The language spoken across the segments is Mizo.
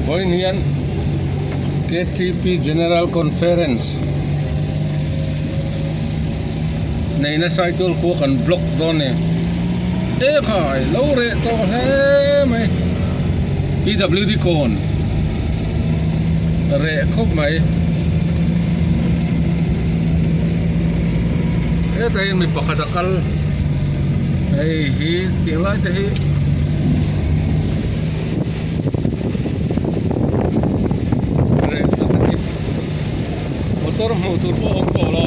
Vawiin hian KTP General Conference neihna Saitual khua kan vlog dawn a ni. Ekhai lo reh tawh hle mai PWD kawn reh khawp mai. Hetah hian mi pakhat a kal hei hi tih lai te hi. Reh tak a ni motor hmuh tur pawh a awm tawh lo.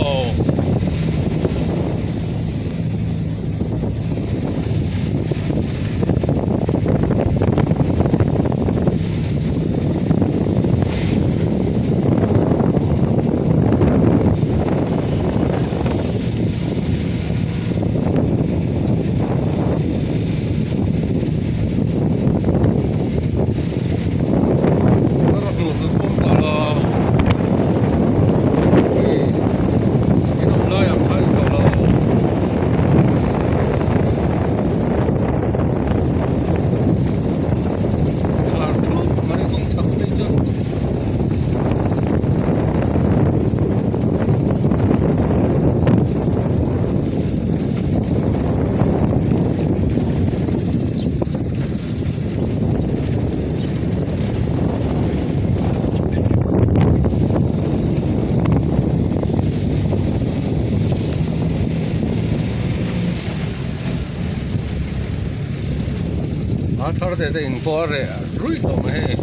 A thar te te in pawh a reh ruih tawh mai hei.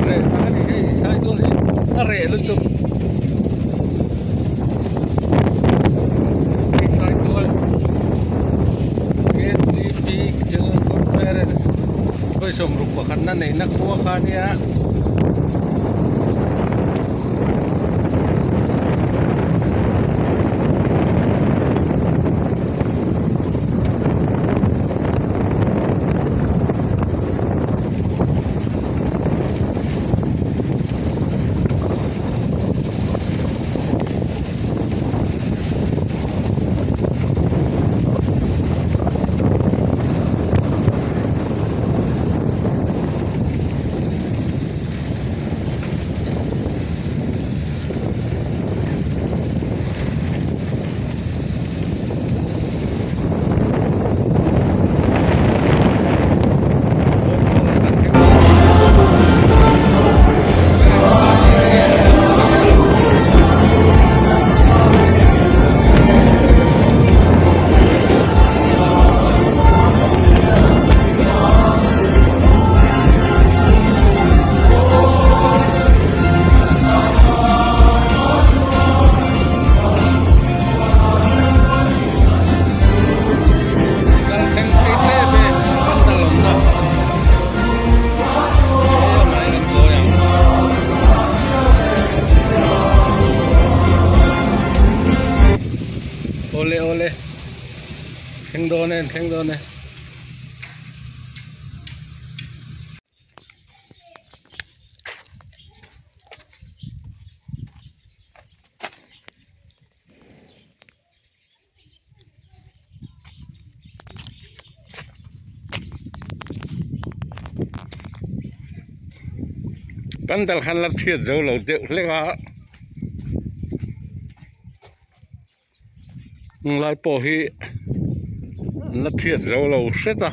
Reh tak a ni hei Saitual hi a reh lutuk. Hei Saitual KTP General Conference vawi sawmruk pakhatna neihna khua kha a nia. Kal thleng phei tep e kan dal awmna hei a mai kan kawi ang. Awle awle thleng dawn e thleng dawn e. Pandal khan la chhiat zo lo deuh hlek a heng lai pawh hi an la chhiat zo lo hret a.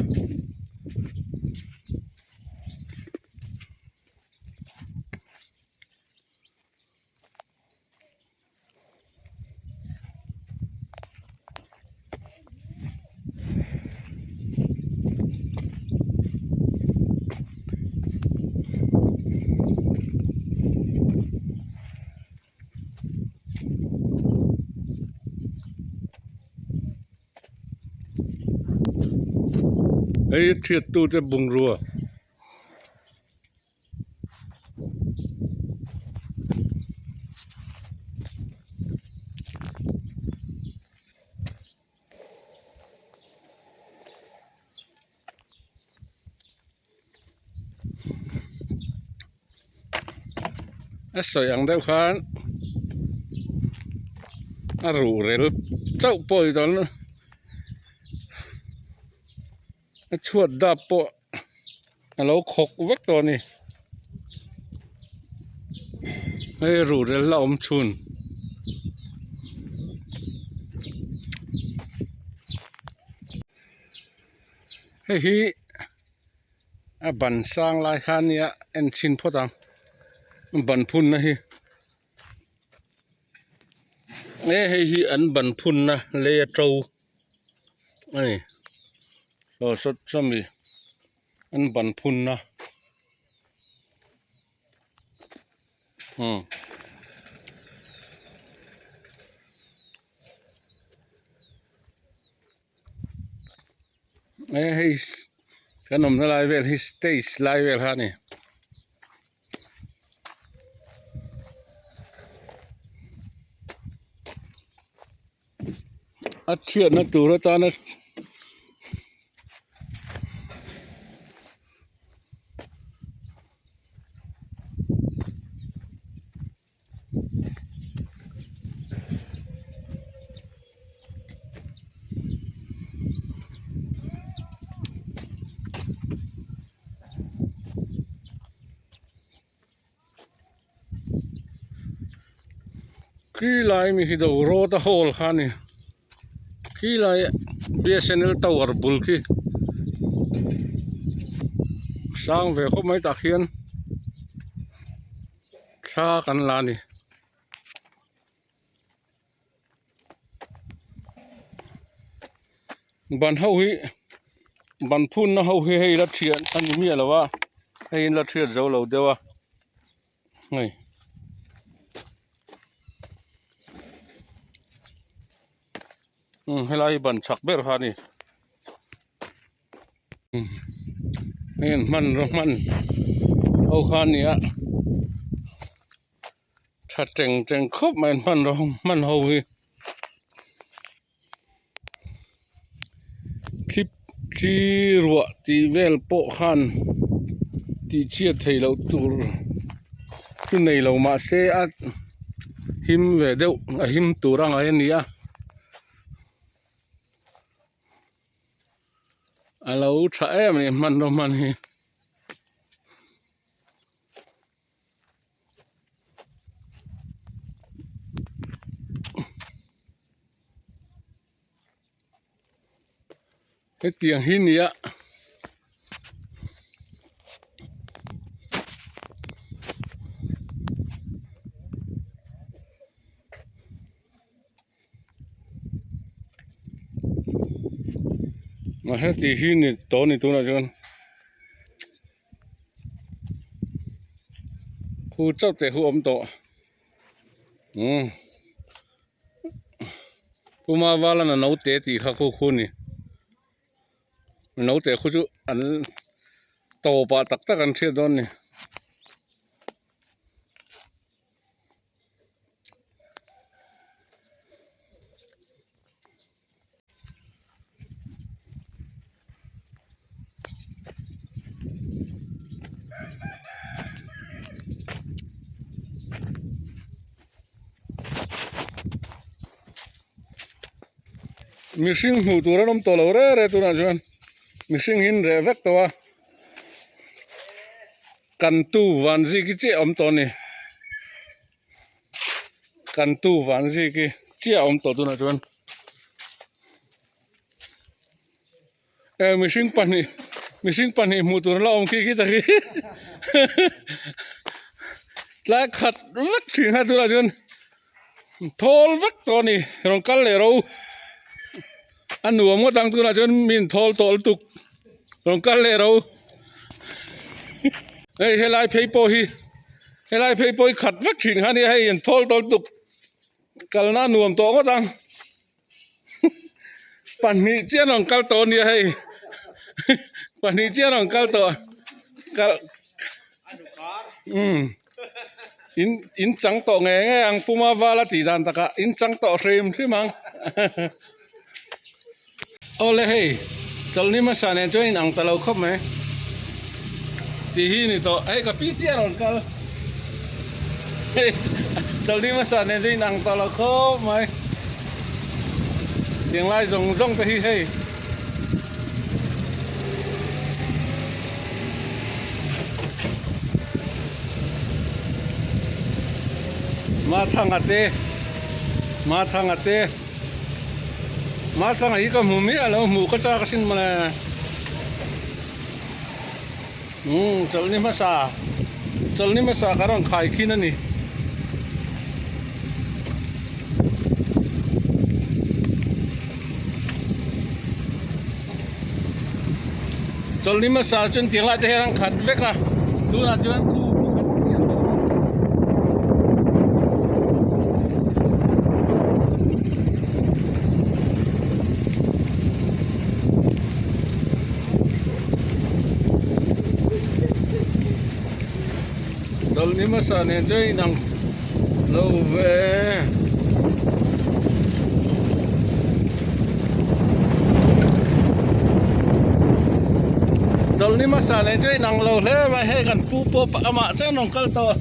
Hei thiat tute bungrua. A sawi ang deuh khan. A ruh rel chauh pawh i dawn a chhuat dap pawh a lo khawk vek tawh a ni hei ruh rel la awm chhun. Hei hi a ban sang lai kha a nia en chhin phawt ang ban phunna hi e hei hi an ban phunna lei a to a ni aw saw sawmi an ban phunna umm. E hei kan awmna lai vel hi stage lai vel kha a ni. A thiatna tur atana Khi lai mi hi do road a hall kha a ni khi lai B_S_N_L tower bul khi sang ve khawp mai tah khian thla kan la a ni. Ban ho hi ban phunna ho hi hei la thian a ni miah lo a hei in la thiat zo lo deuh a hei. Umm helai hi ban chak ber kha a ni umm hei an hmanraw hman ho kha a ni a. Tha teng teng khawp mai hmanraw hman ho hi thli thli ruah tih vel pawh khan tih chhiat theih loh tur chu nei lo mahse a him ve deuh a him tur a ngai a ni a a lo tha em a ni hmanraw hman hi. Hetiang hi nia heti hi ni tawh a ni tunah chuan. Khu chauh teh khu awm tawh umm Puma vala na naute tih kha khu khu a ni naute khu chu an tawpah tak tak an hriat dawn a ni. Mihring hmuh tur an awm tawh lo reng reng tunah chuan mihring hi an reh vek tawh a kantu vanzik hi chiah a awm tawh a ni kantu vanzik hi chiah a awm tawh tunah chuan eh mihring pahnih mihring pahnih hmuh tur an la awm khi khi ta khi tlai khat vek thin kha tunah chuan thawl vek tawh a ni rawn kal leh ro a nuam ngawt ang tunah chuan mi in thawl tawh lutuk rawn kal leh ro hei helai phei pawh hi helai phei pawh hi khat vek thin kha nia hei an thawl tawh lutuk kalna a nuam tawh ngawt ang pahnih chiah an rawn kal tawh a nia hei pahnih chiah an rawn kal tawh kal umm in in chang tawh ngei ngei ang puma vala tih dan takah in chang tawh hrim hrim ang awle hei chawlhni hmasa nen chuan in ang ta lo khawp mai tih hi ni tawh hei ka pi chiah a rawn kal hei chawlhni hmasa nen chuan in ang ta lo khawp mai. Tiang lai zawng zawng te hi hei. Mathanga te Mathanga te Mathanga hi ka hmu miah lo hmuh ka chak asin mawle umm chawlhni hmasa chawlhni hmasa ka rawn khai khin a ni. Chawlhni hmasa chuan tiang lai te hian an khat vek a tunah chuan khu pakhat hi an lo awm. Chawlhni hmasa nen chuan inang lo ve. Chawlhni hmasa nen chuan inang lo hle mai hei kan pu pawh amah chiah rawn kal tawh.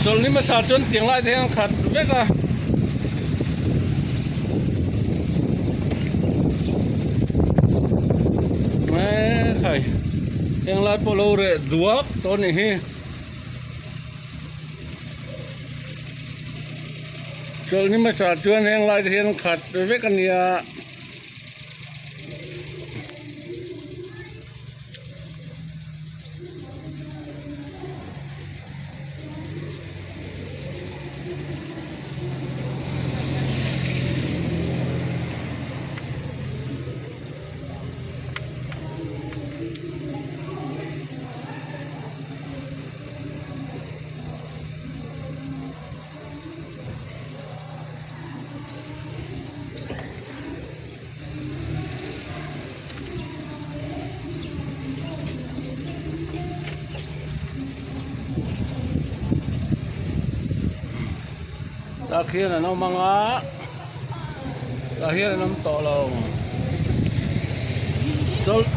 Chawlhni hmasa chuan tiang lai te hian an khat vek a. Ekhai englai pawh lo reh duak tawh a nih hi. Chawlhni hmasa chuan heng lai te hian khat vek a nia. Tah khian an awm ang a tah hian an awm tawh lo chawlh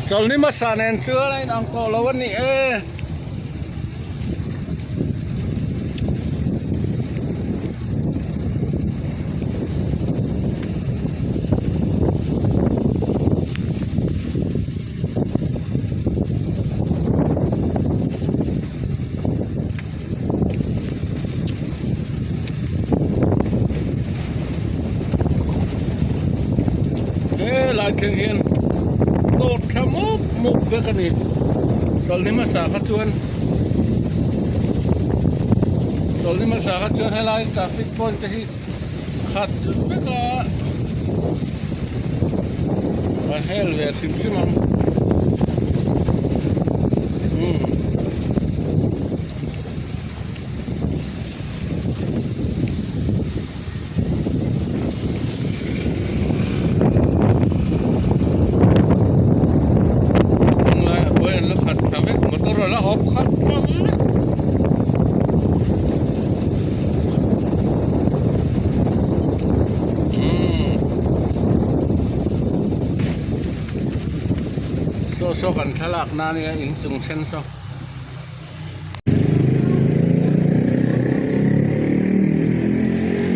chawlhni hmasa nen chuan a inang tawh lo a ni e. He lai thleng hian dawt thla mup mup vek a ni chawlhni hmasa kha chuan chawlhni hmasa kha chuan helai traffic point te hi khat vek a a hel ve hrim hrim ang umm. Tunlai ah pawh hian la khat thla vek motor a la awp khat thla vek. Umm saw saw kan thlalak na ania inchung sen saw.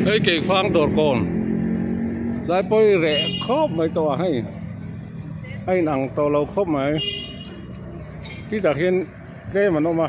Hei keifang dawr kawn tlai pawh i reh khawp mai tawh a hei a inang tawh lo khawp mai titah hian tlem an awm a.